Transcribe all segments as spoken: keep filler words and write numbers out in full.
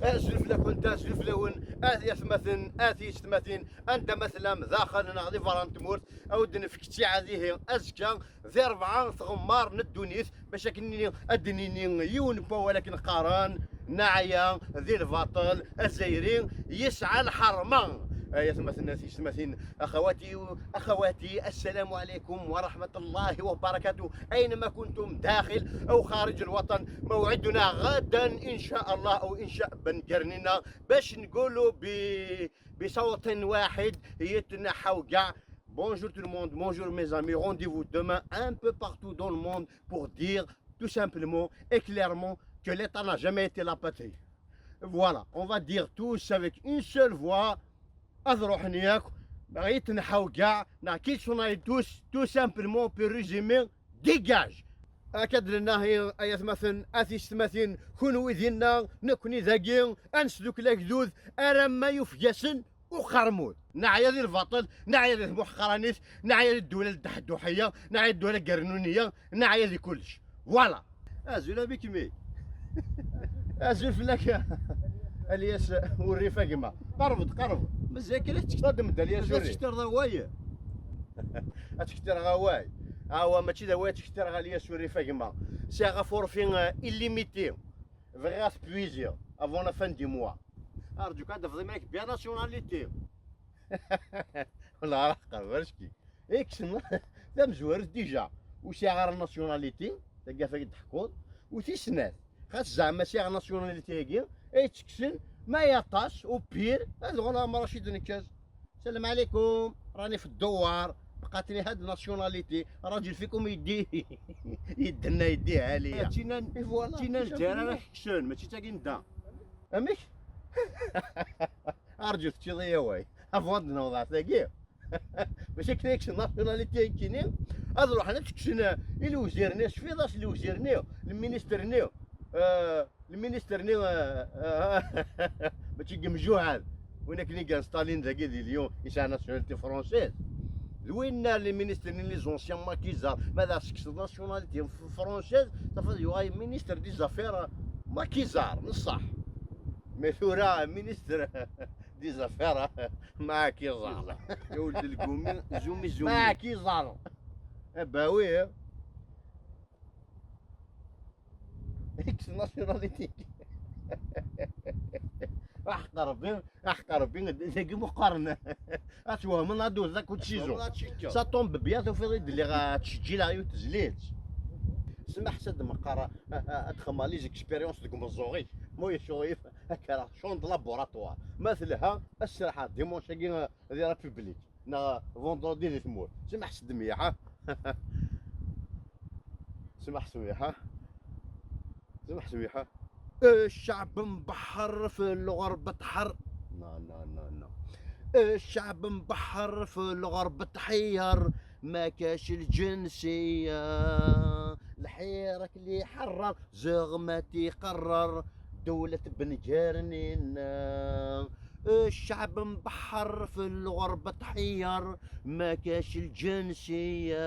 Azul fell-akent, azul fell-awen, a yatmaten, a tiyessetmatin, anda ma tellam, daxel neɣ di berra n tmurt, a wen-d-nefk ttiɛad ihi azekka di rebɛa tɣemmar n ddunit, bac akken ad d-nini yiwen n wawal akken qqaren, neɛya di lbaṭel, azzayri yesɛa lḥerma. A yatmaten, a tiyessetmatin, أخواتي، أخواتي، السلام عليكم ورحمة الله وبركاته، أينما كنتم داخل أو خارج الوطن، موعدنا غدا إن شاء الله، أو إن شاء بنقرننا باش نقولوا ب-، بصوت واحد يتنحوا كاع. Bonjour tout le monde, bonjour mes amis, rendez-vous demain un peu partout dans le monde pour dire tout simplement et clairement que l'État n'a jamais été la patrie. Voilà, on va dire tous avec une seule voix, ad ruḥen yakk, neɣ yettenḥaw kkaɛ, neɣ qu'ils sont tous, tout simplement, pour résumer, dégage. Akka d-nenna, ay atmaten, a tiyessetmatin, kunwi dinna, nekni dagi, ad nesdukkel agdud, aramma yufeg-asen uqermud. Neɛya di lbaṭel, neɛya di tmuḥqranit, neɛya di ddula n ddeḥduḥiya, neɛya di ddula n gerrnuniya, neɛya di kullec. Voilà. Azul a Bikmi. Azul fell-ak a Lyas Urrif a gma. Qerreb-d, qerreb. Mazal kan ad tekter-, ad d-, mazal ad tekter d away. Ad tekter d away. Awa, mačči d away ad tekter a Lyas Urrif a gma. Sɛiɣ afurfi, euh, illimité. Bɣiɣ ad t-puiziɣ avant la fin du mois. Arju kan ad d-tafeḍ iman-ik bien nationalité. Wala ara qqareɣ acki. Iksen tamezwarut déjà. Ur sɛiɣ ara nationalité, tagi ɣef i d-teḥkuḍ. U tis snat, xas zeɛma sɛiɣ nationalité-agi, ay ttekksen, ma yaṭas, au pire, ad uɣaleɣ am Racid Nekkaz. السلام عليكم، راني في الدوار، بقاتني هاد nationalité، راجل فيكم يديه يدنا يديه عليا. Tina n-, et voilà, tina n Lezzayer ara keksen, mačči d tagi n da. Amek? Arju teččiḍ-iyi away. Avant ad newḍeɛ tagi. Mačči akken ad ksen nationalité nekkini, ad ruḥen ad tekksen i lewzir-nni, cfiḍ-as lewzir-nni, lministr-nni, euh, lministr-nni, euh, euh, mačči deg mjuɛad. Win akken i Stalin dagi di Lyon, yesɛa nationalité française. D winna lministr-nni, les anciens maquisards, ma d as-tekkseḍ nationalité f-, française, tafeḍ yuɣal ministre des affaires maquisards, n ṣṣeḥ. Mais tura ministre des affaires maquisards. Ya ولد القومي، زومي زومي. Maquisards. Eh ben oui, hein. X nationalité. Aḥeqq Rebbi, aḥeqq Rebbi, dagi muqqaren. Ad twehmeḍ, ad d-tewteḍ akk tcizo. Ça tombe bien, tufiḍ-id lliɣ, ah, ttceǧǧileɣ yiwet tezlit. Smaḥ s ad d-meqqar, ah, ah, ad xemmeɣ les expériences deg umeẓẓuɣ-ik. Ma ulac uɣilif, ad k-rreɣ champ de laboratoire. Ma telha, ad sraḥeɣ dimanche-agi, ah, di République. Neɣ vendredi di tmurt. Smaḥ s ddemyeḥ, ha? Smaḥ s ddemyeḥ, ha? Smaḥ s ddemyeḥ, ha? الشعب مبحر في الغربة تحر. Non, non, non, non. الشعب مبحر في الغربة تحير، ما كاش الجنسية. الحيرك اللي حرر زغمة يقرر دولة بن جرنينا. الشعب مبحر في الغربة تحير، ما كاش الجنسية.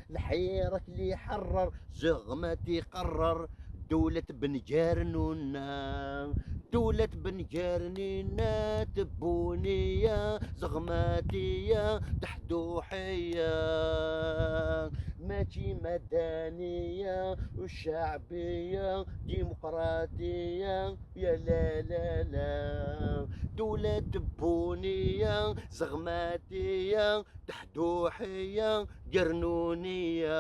الحيرك اللي حرر زغمة يقرر دولة بن جرنونا. دولة بن جرنينا تبونية زغماتية دحدوحية. ماشي مدنية وشعبية ديمقراطية، يا لا لا لا. دولة بونية زغماتية دحدوحية قرنونية.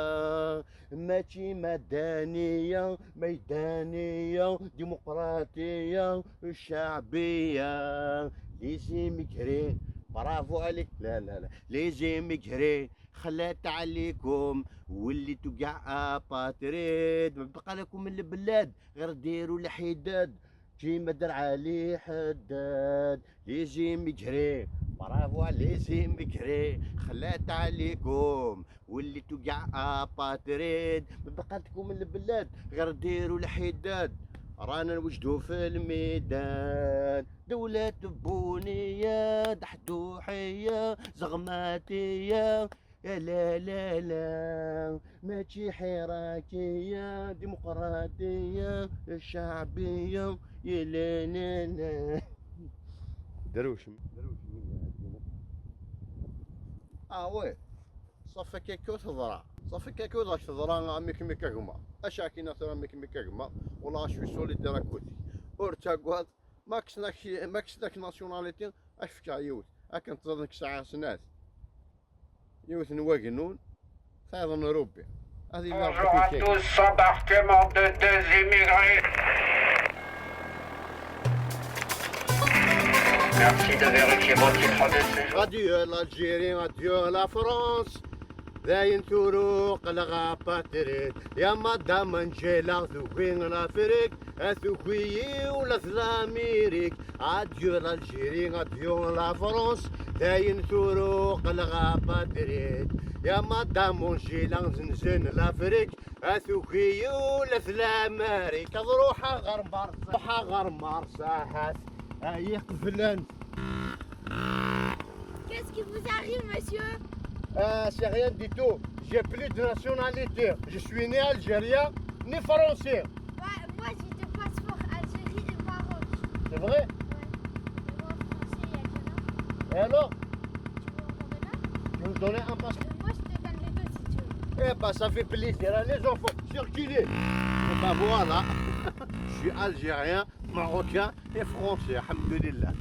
ماشي مدنية، ميدانية، ديمقراطية، شعبية. Les immigrés، bravo عليك. لا، لا، لا. Les immigrés، خلات عليكم، وليتو كاع اباتريد، ما بقى لكم من البلاد غير ديروا الحداد. كيما دار علي حداد. Les immigrés، bravo على les immigrés، خلات عليكم، وليتو كاع اباتريد، ما بقى لكم من البلاد غير ديروا الحداد. رانا نوجدوا في الميدان، دولة بونية دحدوحية زغماتية. يا لا لا لا، ماشي حراكية، ديمقراطية، الشعبية، يا لا لا لا. دروش، دروش من عندنا. اه وي. صافي كيكو تضرع، صافي كيكو ضاك تضرع ميك ميك اغما. اش عكينا ترى ميك ميك اغما؟ والله شوي سوليدير اكوتي. اور تاكواد، ماكس ناك، ماكس ناك ناسيوناليتي، اش فيك عيوت؟ اكن تظنك ساعة سنات. يوث نواقنون، خير نروبي. هذه هي Bonjour à tous, صباح كيما de deux immigrés. Merci de vérifier vos titres de séjour. Adieu l'Algérie, adieu la France. داين ثروق الغابة تريد يا مدام انجيلا ذوقين لافريك. أثوكي ولا في لاميريك. أديو لالجيري، أديو لافرنس. داين ثروق الغابة دريد يا مدام أنجيلا زنزن لافريك. أثوكي ولا في لاميريك. أضروح غير مارس، روح غير مارس، أهات. أي قفلن. Qu'est-ce qui vous arrive, monsieur? Ah, c'est rien du tout. J'ai plus de nationalité. Je suis ni algérien, ni français. Ouais, moi, j'ai deux passeports, Algérie et Maroc. C'est vrai? Ouais. Et moi, français, il y a quel an? Et alors? Tu veux en donner un? Je vais vous donner un passeport. Euh, moi, je te donne les deux si tu veux. Eh ben, ça fait plaisir, hein, les enfants. Circulez. Eh ben, voilà. Je suis algérien, marocain et français. الحمد لله.